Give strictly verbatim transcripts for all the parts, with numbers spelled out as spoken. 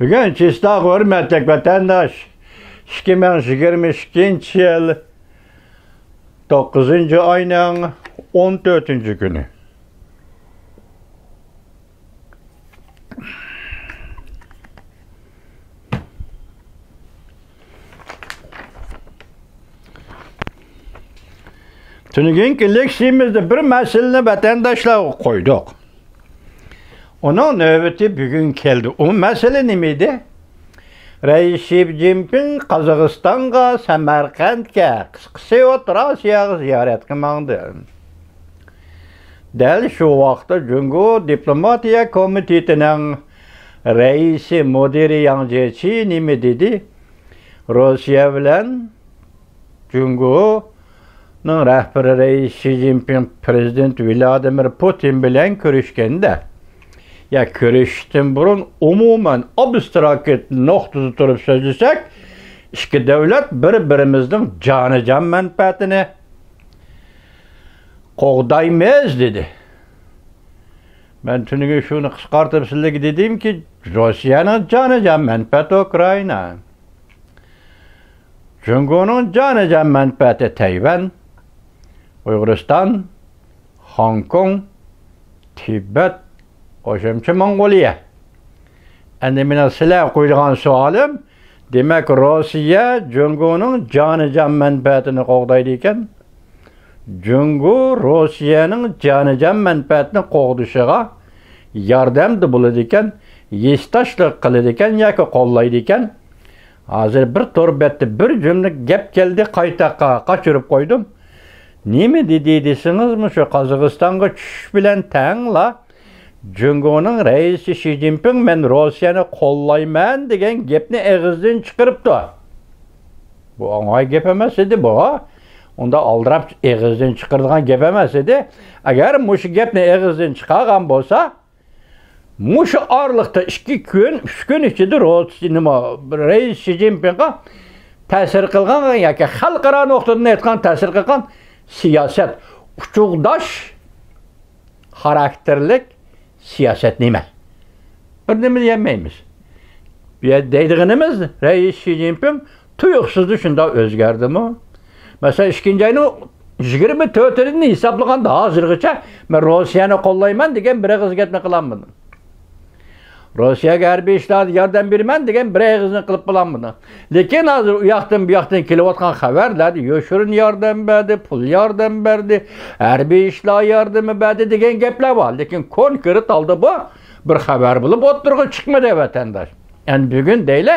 بۈگۈن چىستا ھۆرمەتلىك ۋەتەنداش، ئىككى مىڭ يىگىرمە ئىككىنچى يىل توققۇزىنچى ئاينىڭ ئون تۆتىنچى كۈنى. تۈنۈگۈنكى لېكسىيىمىزدا بىر مەسىلىنى ۋەتەنداشلارغا قويدۇق. ئۇنىڭ نۆۋىتى بۈگۈن كەلدى. ئۇ مەسىلە نېمە ئىدى؟ رەئىس شى جىنپىڭ قازاقىستانغا، سەمەرقەنتكە، قىسقىسى ئوتتۇرا ئاسىياغا زىيارەتكە ماڭدى. دەل شۇ ۋاقىتتا جۇڭگو دىپلوماتىيە كومىتېتىنىڭ رەئىسى مۇدىرى ياڭ جيېچى نېمە دېدى؟ روسىيە بىلەن جۇڭگونىڭ رەھبىرى رەئىس شى جىنپىڭ پىرېزىدېنت ۋلادىمىر پۇتىن بىلەن كۆرۈشكەندە، يا كۆرۈشۈشتىن بۇرۇن ئومۇمەن ئابستراكت نۇقتىدا تۇرۇپ سۆزلىسەك، ئىككى دۆلەت بىر-بىرىمىزنىڭ جانىجان مەنپەئەتىنى قوغدايمىز دېدى. مەن تۈنۈگۈن شۇنى قىسقارتىپ سىلەرگە دېدىمكى، روسىيەنىڭ جانىجان مەنپەئەتى ئۇكرائىنا. جۇڭگونىڭ جانىجان مەنپەئەتى تەيۋەن، ئۇيغۇرىستان، خوڭكوڭ، تىبەت، ئوشۇمچە موڭغۇلىيە. ئەمدى مېنىڭ سىلەرگە قويىدىغان سوئالىم، دېمەك، روسىيە جۇڭگونىڭ جانىجان مەنپەئەتىنى قوغدايدىكەن. جۇڭگو روسىيەنىڭ جانىجان مەنپەئەتىنى قوغدىشىغا ياردەمدە بولىدىكەن، ھېسداشلىق قىلىدىكەن ياكى قوللايدىكەن. ھازىر بىر تور بەتتە بىر جۈملە گەپ كەلدى، قايتا قا-، قاچۇرۇپ قويدۇم. نېمە دېدى دېسىڭىز، مۇشۇ قازاقىستانغا چۈشۈش بىلەن تەڭلا جۇڭگونىڭ رەئىسى شى جىنپىڭ «مەن روسىيەنى قوللايمەن» دېگەن گەپنى ئېغىزدىن چىقىرىپتۇ. بۇ ئوڭاي گەپ ئەمەس ئىدى بۇ. ئۇنداق ئالدىراپ ئېغىزدىن چىقىرىدىغان گەپ ئەمەس ئىدى. ئەگەر مۇشۇ گەپنى ئېغىزدىن چىقارغان بولسا، مۇشۇ ئارىلىقتا ئىككى كۈن، ئۈچ كۈن ئىچىدە روس-، نېمە، رەئىس شى جىنپىڭغا تەسىر قىلغان ياكى خەلقئارا نۇقتىدىن ئېيتقان تەسىر قىلغان سىياسەت، ئۇچۇقداش خاراكتېرلىك سىياسەت نېمە؟ بىر نېمە دېيەلمەيمىز. بۇ يەردە دەيدىغىنىمىز، رەئىس شى جىنپىڭ تۇيۇقسىزلا شۇنداق ئۆزگەردىمۇ؟ مەسىلەن، ئىككىنچى ئاينىڭ يىگىرمە تۆتىدىن ھېسابلىغاندا ھازىرغىچە مەن روسىيەنى قوللايمەن دېگەن بىر ئېغىز گەپنى قىلالمىدىم. روسىيەگە ھەربىي ئىشلاردا ياردەم بېرىمەن دېگەن بىر ئېغىزنى قىلىپ بولالمىدىم. لېكىن ھازىر ئۇ ياقتىن بۇ ياقتىن كېلىۋاتقان خەۋەرلەردە يوشۇرۇن ياردەم بەردى، پۇل ياردەم بەردى، ھەربىي ئىشلار ياردىمى بەردى دېگەن گەپلەر بار. لېكىن كونكرېت ھالدا بۇ بىر خەۋەر بولۇپ ئوتتۇرىغا چىقمىدى، ۋەتەنداش. ئەمدى بۈگۈن دەيلى،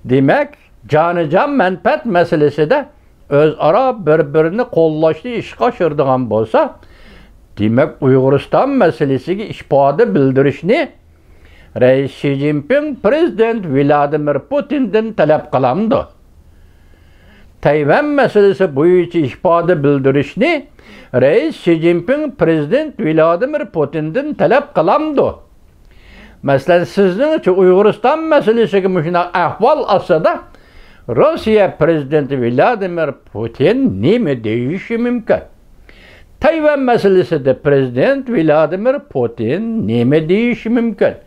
دېمەك، جانىجان مەنپەئەت مەسىلىسىدە ئۆزئارا بىر-بىرىنى قوللاشنى ئىشقا ئاشۇرىدىغان بولسا، دېمەك، ئۇيغۇرىستان مەسىلىسىگە ئىپادە بىلدۈرۈشنى رەئىس شى جىنپىڭ پىرېزىدېنت ۋلادىمىر پۇتىندىن تەلەپ قىلامدۇ؟ تەيۋەن مەسىلىسى بويىچە ئىپادە بىلدۈرۈشنى رەئىس شى جىنپىڭ پىرېزىدېنت ۋلادىمىر پۇتىندىن تەلەپ قىلامدۇ؟ مەسىلەن، سىزنىڭچە ئۇيغۇرىستان مەسىلىسىگە مۇشۇنداق ئەھۋال ئاستىدا روسىيە پىرېزىدېنتى ۋلادىمىر پۇتىن نېمە دېيىشى مۇمكىن؟ تەيۋەن مەسىلىسىدە پىرېزىدېنت ۋلادىمىر پۇتىن نېمە دېيىشى مۇمكىن؟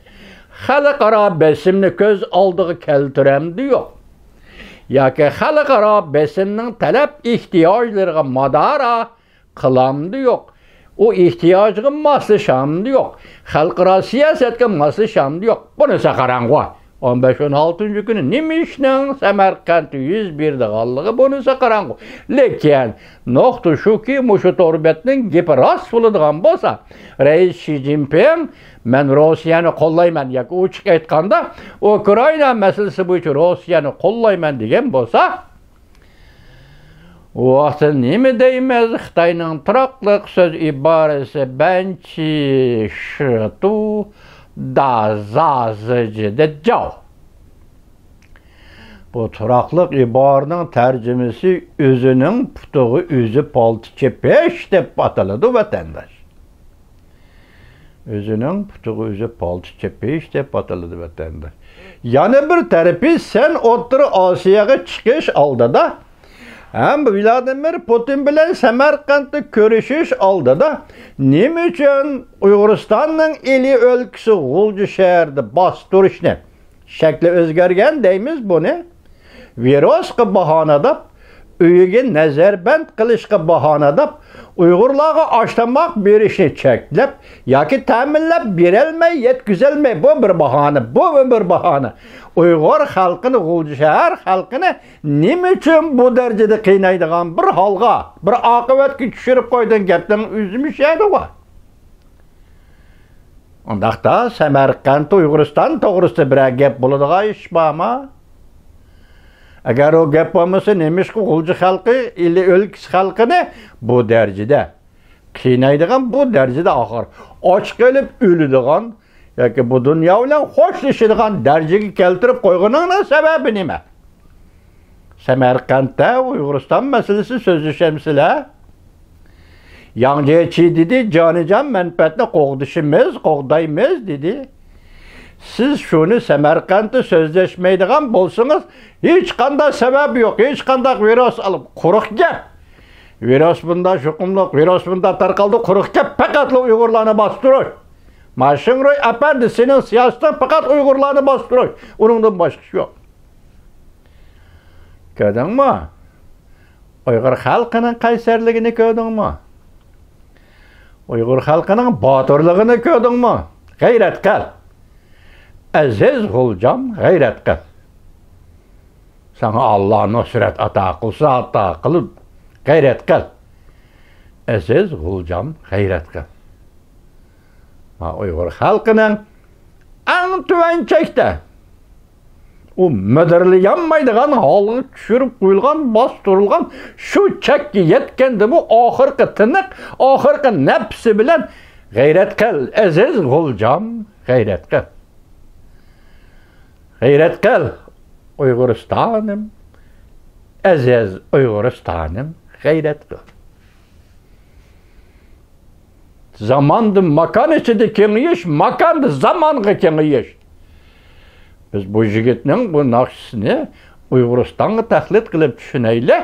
خەلقئارا بېسىمنى كۆز ئالدىغا كەلتۈرەمدۇ يوق؟ ياكى خەلقئارا بېسىمنىڭ تەلەپ ئېھتىياجلىرىغا مادارا قىلامدۇ يوق؟ ئۇ ئېھتىياجغا ماسلىشامدۇ يوق؟ خەلقئارا سىياسەتكە ماسلىشامدۇ يوق؟ بۇنىسى قاراڭغۇ. ئون بەش، ئون ئالتىنچى كۈنى نېمە ئىشنىڭ سەمەرقەنتتە يۈز بېرىدىغانلىقى بۇنىسى قاراڭغۇ. لېكىن نۇقتا شۇكى، مۇشۇ تور بەتنىڭ گېپى راست بولىدىغان بولسا، رەئىس شى جىنپىڭ «مەن روسىيەنى قوللايمەن» ياكى ئوچۇق ئېيتقاندا، ئۇكرائىنا مەسىلىسى بويىچە روسىيەنى قوللايمەن دېگەن بولسا، ئۇ ۋاقىتتا نېمە دەيمىز؟ خىتاينىڭ تۇراقلىق سۆز ئىبارىسى بەنچى شىتۇ دازازىجىدە جاۋ. بۇ تۇراقلىق ئىبارىنىڭ تەرجىمىسى «ئۆزىنىڭ پۇتىغا ئۆزى پالتا چېپىش» دەپ ئاتىلىدۇ، ۋەتەنداش. ئۆزىنىڭ پۇتىغا ئۆزى پالتا چېپىش دەپ ئاتىلىدۇ، ۋەتەنداش. يەنە بىر تەرىپى، سەن ئوتتۇرا ئاسىياغا چىقىش ئالدىدا ھەم ۋلادىمىر پۇتىن بىلەن سەمەرقەنتتە كۆرۈشۈش ئالدىدا نېمە ئۈچۈن ئۇيغۇرىستاننىڭ ئىلى ئۆلكىسى غۇلجا شەھىرىدە باستۇرۇشنى، شەكلى ئۆزگەرگەن دەيمىز بۇنى. ۋىرۇسقا باھانە دەپ، ئۆيىگە نەزەربەند قىلىشقا باھانە دەپ، ئۇيغۇرلارغا ئاش-تاماق بېرىشنى چەكلەپ ياكى تەمىنلەپ بېرەلمەي، يەتكۈزەلمەي، بۇ بىر باھانە، بۇ بىر باھانە. ئۇيغۇر خەلقىنى، غۇلجا شەھەر خەلقىنى نېمە ئۈچۈن بۇ دەرىجىدە قىينايدىغان بىر ھالغا، بىر ئاقىۋەتكە چۈشۈرۈپ قويدۇڭ؟ گەپنىڭ ئۆزى مۇشۇ يەردىغۇ. ئۇنداقتا سەمەرقەنت، ئۇيغۇرىستان توغرىسىدا بىرەر گەپ بولىدىغان ئىش بارمۇ؟ ئەگەر ئۇ گەپ بولمىسا، نېمىشقا غۇلجا خەلقى، ئىلى ئۆلكىسى خەلقىنى بۇ دەرىجىدە قىينايدىغان، بۇ دەرىجىدە ئاخىر ئاچ قېلىپ ئۆلىدىغان ياكى بۇ دۇنيا بىلەن خوشلىشىدىغان دەرىجىگە كەلتۈرۈپ قويغىنىڭنىڭ سەۋەبى نېمە؟ سەمەرقەنتتە ئۇيغۇرىستان مەسىلىسى سۆزلىشەمسىلەر؟ ياڭ جيېچى دېدى، جانىجان مەنپەئەتنى قوغدىشىمىز، قوغدايمىز دېدى. سىز شۇنى سەمەرقەنتتە سۆزلەشمەيدىغان بولسىڭىز، ھېچقانداق سەۋەب يوق، ھېچقانداق ۋىرۇس ئالىپ، قۇرۇق گەپ. ۋىرۇس بۇنداق يۇقۇملۇق، ۋىرۇس بۇنداق تارقالدى، قۇرۇق گەپ، پەقەتلا ئۇيغۇرلارنى باستۇرۇش. ما شېڭرۇي ئەپەندى، سېنىڭ سىياسىتىڭ پەقەت ئۇيغۇرلارنى باستۇرۇش، ئۇنىڭدىن باشقا ئىش يوق. كۆردۈڭمۇ؟ ئۇيغۇر خەلقىنىڭ قەيسەرلىكىنى كۆردۈڭمۇ؟ ئۇيغۇر خەلقىنىڭ باتۇرلۇقىنى كۆردۈڭمۇ؟ غەيرەت قىل. ئەزىز غۇلجام، غەيرەت قىل. ساڭا ئاللا نۇسرەت ئاتا قىلسا، ئاتا قىل. غەيرەت قىل. ئەزىز غۇلجام، غەيرەت قىل. ما ئۇيغۇر خەلقىنىڭ ئەڭ تۆۋەن چەكتە، ئۇ مىدىرلىيالمايدىغان ھالغا چۈشۈرۈپ قويۇلغان، باستۇرۇلغان شۇ چەككە يەتكەندىمۇ ئاخىرقى تىنىق، ئاخىرقى نەپسى بىلەن غەيرەت قىل، ئەزىز غۇلجام، غەيرەت قىل. غەيرەت قىل، ئۇيغۇرىستانىم، ئەزىز ئۇيغۇرىستانىم، غەيرەت قىل. زاماندا ماكان ئىچىدە كېڭىيىش، ماكاندا زامانغا كېڭىيىش. بىز بۇ يىگىتنىڭ بۇ ناخشىسىنى ئۇيغۇرىستانغا تەقلىد قىلىپ چۈشىنەيلى.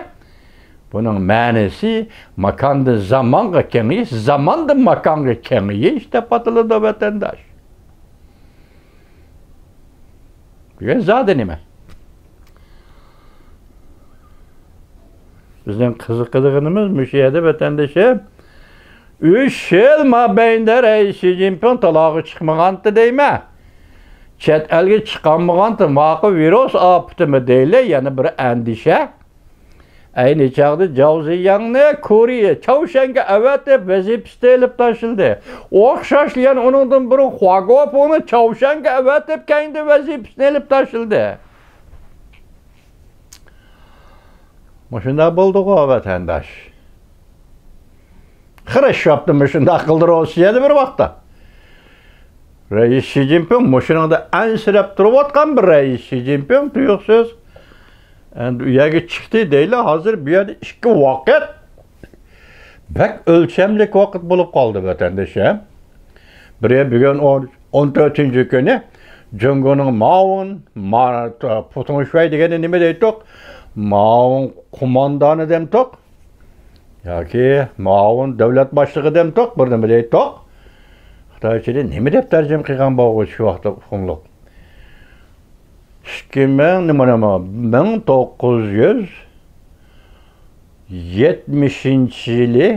بۇنىڭ مەنىسى ماكاندىن زامانغا كېڭىيىش، زاماندىن ماكانغا كېڭىيىش دەپ ئاتىلىدۇ، ۋەتەنداش. بۈگۈن زادى نېمە؟ بىزنىڭ قىزىقىدىغىنىمىز مۇشۇ يەردە، ۋەتەندىشىم. ئۈچ يىل مابەينىدە رەئىس شى جىنپىڭ تالاغا چىقمىغانتى دەيمەن. چەت ئەلگە چىقالمىغانتى، ماقۇ ۋىرۇس ئاپىتىمۇ دەيلى، يەنە بىر ئەندىشە. ئەينى چاغدا جاۋ زىياڭنى كورېيە، چاۋشيەنگە ئەۋەتىپ، ۋەزىپىسىدىن ئېلىپ تاشلىدى. ئوخشاشلا يەنە ئۇنىڭدىن بۇرۇن خۇا گوپۇنى چاۋشيەنگە ئەۋەتىپ، كەينىدىن ۋەزىپىسىدىن ئېلىپ تاشلىدى. مۇشۇنداق بولدىغۇ، ۋەتەنداش. خرۇشچوفنى مۇشۇنداق قىلدى روسىيەدە بىر ۋاقىتتا. رەئىس شى جىنپىڭ مۇشۇنىڭدا ئەنسىرەپ تۇرۇۋاتقان بىر رەئىس شى جىنپىڭ تۇيۇقسىز ئەمدى ئۇ يەرگە چىقتى دەيلى. ھازىر بۇ يەردە ئىككى ۋاقىت، بەك ئۆلچەملىك ۋاقىت بولۇپ قالدى، ۋەتەندىشىم. بىرى بۈگۈن ئون، ئون تۆتىنچى كۈنى جۇڭگونىڭ ماۋۇن، ما-، پۇتۇڭ شۇەي دېگەننى نېمە دەيتتۇق؟ ماۋۇن قوماندانى دەمتۇق؟ ياكى مۇئاۋىن دۆلەت باشلىقى دەمتۇق، بىر نېمە دەيتتۇق. خىتايچىدا نېمە دەپ تەرجىمە قىلغان بولغۇچ شۇ ۋاقىتتا ئۇقۇملۇق؟ ئىككى مىڭ، نېمە، نېمە، مىڭ توققۇز يۈز يەتمىشىنچى يىلى،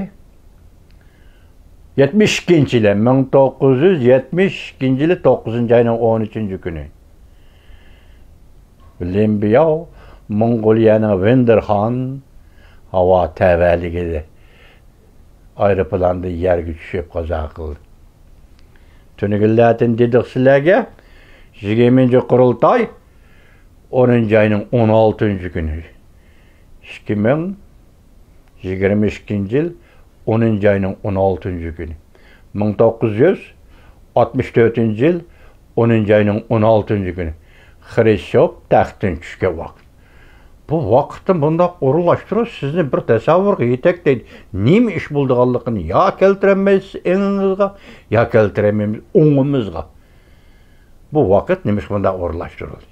يەتمىش ئىككىنچى يىلى، مىڭ توققۇز يۈز يەتمىش ئىككىنچى يىلى توققۇزىنچى ئاينىڭ ئون ئۈچىنچى كۈنى. لىن بىياۋ موڭغۇلىيەنىڭ ۋېندېرخان ھاۋا تەۋەلىكىدە ئايروپىلاندا يەرگە چۈشۈپ قازا قىلدى. تۈنۈگۈنلەردىن دېدۇق سىلەرگە، يىگىرمىنچى قۇرۇلتاي، ئونىنچى ئاينىڭ ئون ئالتىنچى كۈنى. ئىككى مىڭ يىگىرمە ئىككىنچى يىل ئونىنچى ئاينىڭ ئون ئالتىنچى كۈنى. مىڭ توققۇز يۈز ئاتمىش تۆتىنچى يىل ئونىنچى ئاينىڭ ئون ئالتىنچى كۈنى. خرۇشچوف تەختتىن چۈشكەن ۋاقىت. بۇ ۋاقىتنى بۇنداق ئورۇنلاشتۇرۇش سىزنى بىر تەسەۋۋۇرغا يېتەكلەيدۇ. نېمە ئىش بولىدىغانلىقىنى يا كەلتۈرەلمەيسىز ئېڭىڭىزغا، يا كەلتۈرەلمەيمىز ئوڭىمىزغا. بۇ ۋاقىت نېمىشقا بۇنداق ئورۇنلاشتۇرۇلدى؟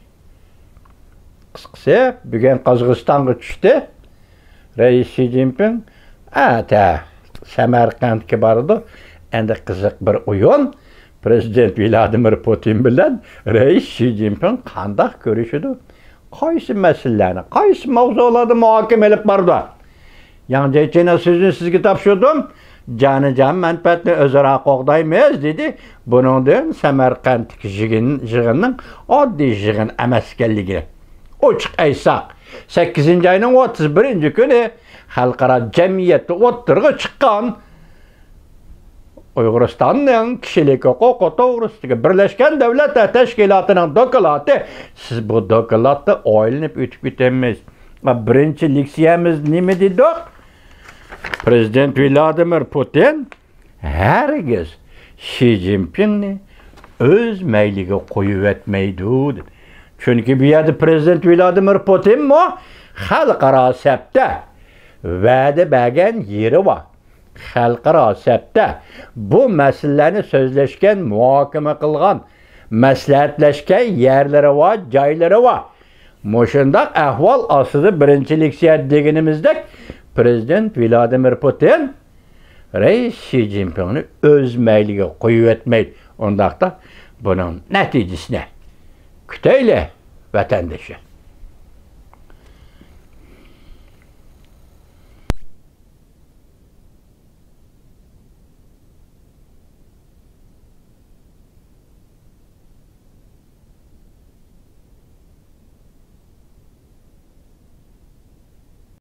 قىسقىسى، بۈگۈن قازاقىستانغا چۈشتى. رەئىس شى جىنپىڭ ئەتە سەمەرقەنتكە بارىدۇ. ئەندى قىزىق بىر ئويۇن. پرېزىدېنت ۋلادىمىر پۇتىن بىلەن رەئىس شى جىنپىڭ قانداق كۆرۈشىدۇ؟ قايسى مەسىلىلەرنى، قايسى ماۋزۇلاردا مۇھاكىمە ئېلىپ بارىدۇ؟ ياڭ جيېچىنىڭ سۆزىنى سىزگە تاپشۇردۇم. جانىجان مەنپەئەتنى ئۆزئارا قوغدايمىز، دېدى. بۇنىڭدىن سەمەرقەنتتىكى يىغىن، يىغىننىڭ ئاددىي يىغىن ئەمەس ئىكەنلىكىنى ئوچۇق ئېيتساق، سەككىزىنچى ئاينىڭ ئوتتۇز بىرىنچى كۈنى خەلقئارا جەمئىيەتتە ئوتتۇرىغا چىققان ئۇيغۇرىستاننىڭ كىشىلىك ھوقۇقى توغرىسىدىكى بىرلەشكەن دۆلەتلەر تەشكىلاتىنىڭ دوكلاتى. سىز بۇ دوكلاتتا ئايلىنىپ ئۆتۈپ كېتەمىز. بىرىنچى لېكسىيەمىز نېمە دېدۇق؟ پرېزىدېنت ۋلادىمىر پۇتىن ھەرگىز شى جىنپىڭنى ئۆز مەيلىگە قويۇۋەتمەيدۇ، دېدى. چۈنكى بۇ يەردە پرېزىدېنت ۋلادىمىر پۇتىنمۇ خەلقئارا سەپتە ۋەدە بەرگەن يېرى بار. خەلقئارا سەپتە بۇ مەسىلىلەرنى سۆزلەشكەن، مۇھاكىمە قىلغان، مەسلىھەتلەشكەن يەرلىرى بار، جايلىرى بار. مۇشۇنداق ئەھۋال ئاستىدا بىرىنچى لېكسىيە دېگىنىمىزدەك، پرېزىدېنت ۋلادىمىر پۇتىن رەئىس شى جىنپىڭنى ئۆز مەيلىگە قويۇۋەتمەيدۇ. ئۇنداقتا بۇنىڭ نەتىجىسىنى كۈتەيلى، ۋەتەندىشىم.